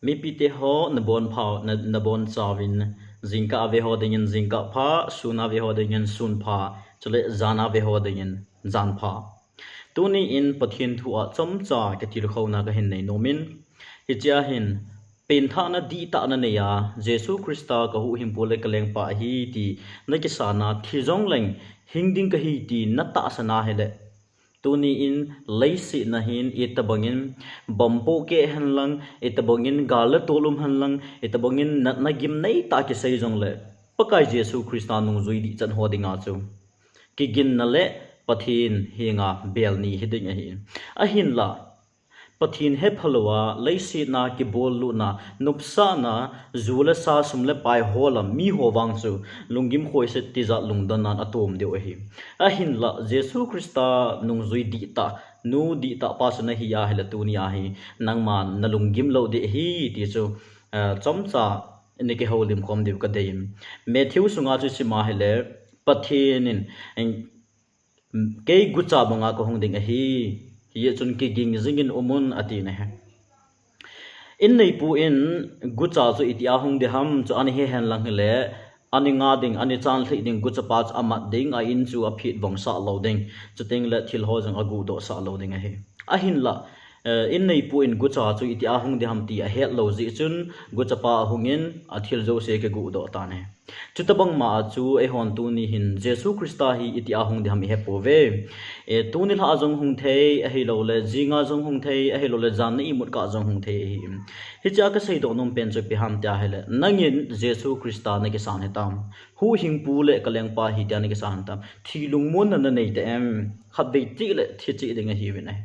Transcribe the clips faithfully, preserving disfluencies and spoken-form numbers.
Mipite ho, nabon pha, na, nabon chauvin, jingkah a ve ho dingin jingkah pha, sun a ve ho dingin sun pha, chule jan a ve ho dingin jan pha. Tuni in Pathen thu a chomcha katilkhouna kahin nei nom in, hichea hin, penthahna dihtah nanei a, Jesu Christa kahuhhingpu le kalengpa ahi ti nakisan a, thi jongleng hing ding kahi ti natahsan a hile, tuni in leiset a hin itobangin bomb pohkeh henlang, itobangin gal le tol um henlang, itobangin natna gimneitah kisei jongle, Pakai Jesu Christa nungjui dihchan ho dinga chu kiginna le Pathen henga bel ni hiding ahi. Ahinla, Pathen hephalouva, leiset a kibollutna, nopsahna, ju le sa, sum le pai hola miho vang chu lunggim khoise tijat lungdon nan atom diu ahi. Ahinla, Jesu Christa nungjui dihtah, nu dihtah pa chu nahi a hile, tuni a hi nangma nalunggim lou ding ahi ti chu, chomcha nakihoulim khom diu kadei in. Matthew sunga chu isim a hile, Pathen in, kei gucha banga kahung ding ahi, hijeh chun kiging jingin umun, atin ahi. Inneipu in gucha chu itia hung ding ham chu ana he henlang hile, ana nga ding, ana chanlhih ding, guchapa chu amat ding, a in chu aphet vongsah lou ding, chutengle thil ho jong aguhdohsah lou ding ahi. Ahinla, inneipu in gucha chu itia hung ding ham ti ahet lou jeh chun, guchapa ahungin athil jouse kiguhdoh tan ahi. Chutobangma a chu eihon tuni hin Jesu Christa hi itia hung ding ham ihepouve. Tuni lhah a jong hung thei, ahiloule jinga jong hung thei, ahiloule jan na imut kah jong hung thei ahi. Hichea kaseidoh nom pen chu ipi ham tia hile, nangin Jesu Christa nakisan hitam? Huhhingpu le kalengpa hi tia nakisan hitam? Thi lungmonna nanei ta em? Khatvei cheh le thi cheh ding ahiuvin ahi.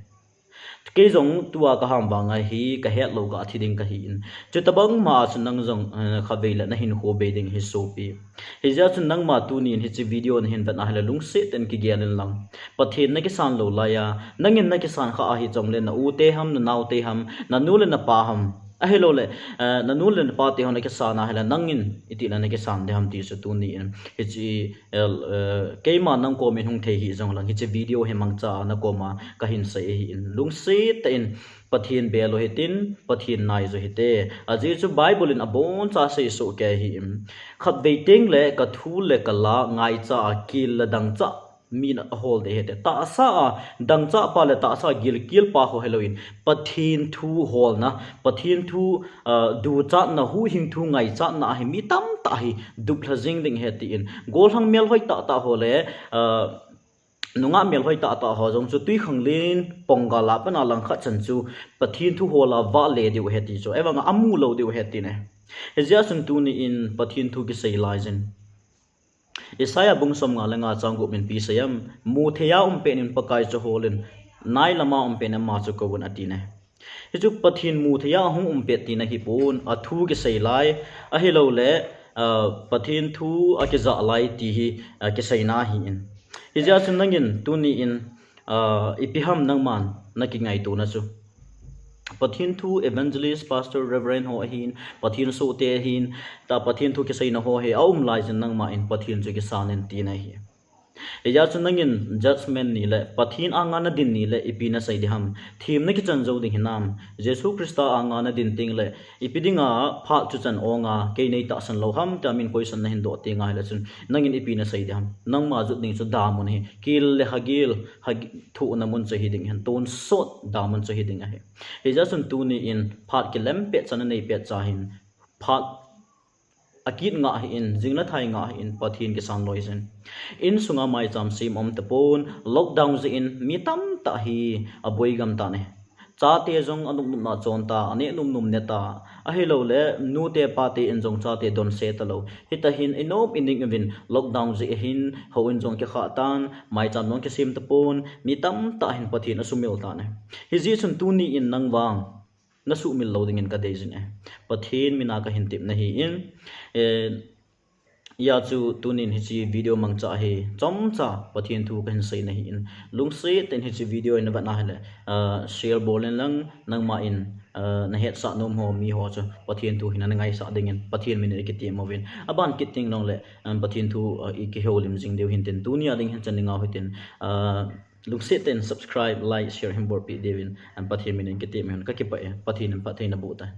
Kei jong tua kaham vanga hi kahetlou kah a thi ding kahi in. Chutobangma a chu nang jong khatvei le nahinkho bei ding ahi sopi. Hijeh chun nangma tuni in hiche video nahin vet a hile, lungset tah in kigel inlang, Pathen nakisan lou laiya, nangin nakisan khah ahi jongle, na u te ham, na nao te ham, nanu le napa ham, ahiloule nanu le napa te ho nakisan a hile, nangin itile nakisan ding ham ti chu tuni in hiche, keima nang kom in hung thei hih jonglang, hiche video hi mangcha a nakoma kahin sei ahin, lungset tah in Pathen bel u hitin, Pathen nai jo hite. Ajeh chu Bible in aboncha seisoh kei ahin, khatvei tengle kathu le kala ngaicha a kel le dangchah min ahol ding ahite. Tahsa a, dangchahpa le tahsa a gilkelpa ho hilouvin, Pathen thu holna, Pathen thu duchatna, huhhing thu ngaichatna a hi mi tamtah hi duplha jing ding ahi tin, gollhang melhoi tahtah ho le nungah melhoi tahtah ho jong chu twikhanglen ponggal a pat a langkhat chan chu Pathen thu hol a vahle diu ahi ti chu, ahivanga amu lou diu ahi tin ahi. Hijeh chun tuni in Pathen thu kisei laiyin, Isaiah bung somnga le nga chang gup in ipi asei em? Muthei a um pet in Pakai chu holin, nai lama um pet in ama chu kouvin, atin ahi. Hichu Pathen muthei a hung um pet tina ahipon, athu kisei lai, ahiloule Pathen thu akijah lai ti hi kiseina ahin. Hijeh chun nangin tuni in ipi ham nangman nakingaitona chu? Pathen thu evangelist, pastor, reverend ho ahin, Pathen sohte ahin, ta Pathen thu kiseina ho hi aum laiyin nangma in Pathen chu kisan in tina ahi. Hijeh chun nangin judgment ni le Pathen anga nadin ni le ipi nasei ding ham? Them nakichan jou ding hinam? Jesu Christa anga nadin tengle ipi dinga phat chu chan onga kei neitahsan lou ham tia min question nahin doh tenga hile chun nangin ipi nasei ding ham? Nangma jot ding chu damun ahi. Kel le hagil, hagil thohna mun chu hiding ahin, tonsot damun chu hiding ahi. Hijeh chun tuni in phat kilem petcha nanei petcha hin, phat akit ngah hih in, jing le thai ngah hih in, Pathen kisan loiyin. Insunga maicham sem aum tapon, lockdown jeh in mi tamtah hi aboi gam tan ahi. Chate jong anop nopna chon ta, aneh nom nom ne ta, ahiloule nute pate in jong chate donse talou. Hitahin inom ining uvin, lockdown jeh ahin houin jong kikhah tan, maicham jong kisem tapon, mi tamtah hin Pathen asumil tan ahi. Hijeh chun tuni in nang vang nasuhmil lou dingin kadeijin ahi. Pathen mina kahin tepna ahin, hijeh chun tunin hiche video mangcha hi chomcha Pathen thu kahin seina ahin, lungset tah in hiche video hi navetna hile share bol inlang, nangma in nahetsah nom ho miho chu Pathen thu hi nangaisah dingin Pathen min in ikitep uvin. Aban kit teng jongle Pathen thu ikihoulim jing diu hintin, tunia ding hin chan ningau hitin, lungset tah in subscribe, like, share hin bolpeh diuvin Pathen min in kitep uvin, kakipah e. Pathen in phatthei naboh tai.